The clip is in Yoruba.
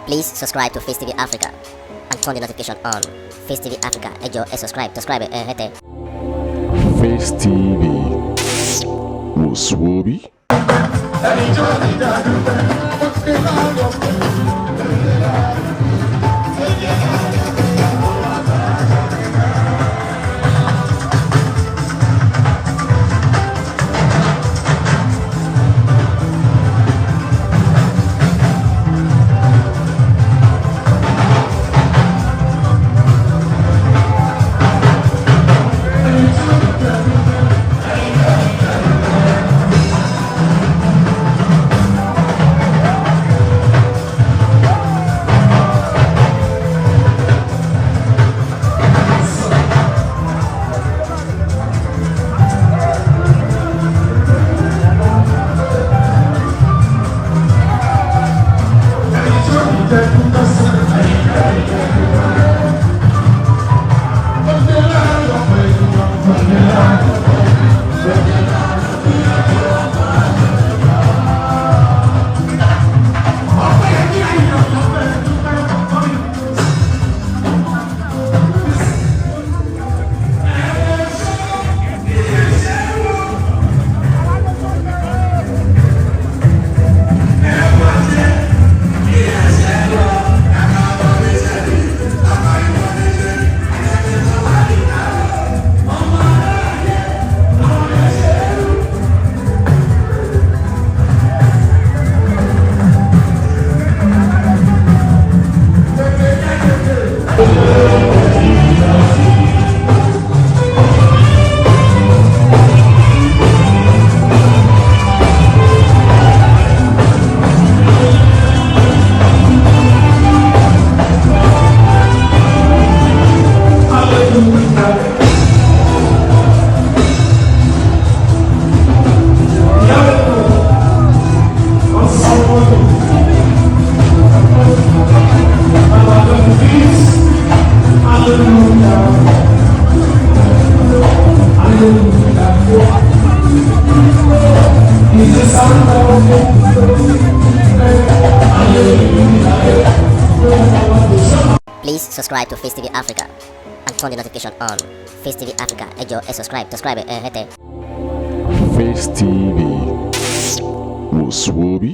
Please subscribe to Face TV Africa and turn the notification on. Face TV Africa, ẹ jọ̀ọ́, ẹ subscribe, subscribe ẹ hẹ́tẹ̀. Face TV wò sùwòbí. Ẹni tó ní dàdúpẹ́ ó ti láyọ̀ pẹ̀lú. Ẹni tó ní dàdúpẹ́ sí. Ó ti láyọ̀ pẹ̀lú. Ó ti láyọ̀ pẹ̀lú. Ọpẹ́ yẹn kí ayé ọ̀pẹ dúpẹ́ ọ̀pẹ. He's the son of Please subscribe to Face TV Africa and turn the notification on. Face TV Africa, ẹ jọ̀ọ́, ẹ subscribe, subscribe ẹ hẹ́tẹ̀. Face TV wò sùwòbí.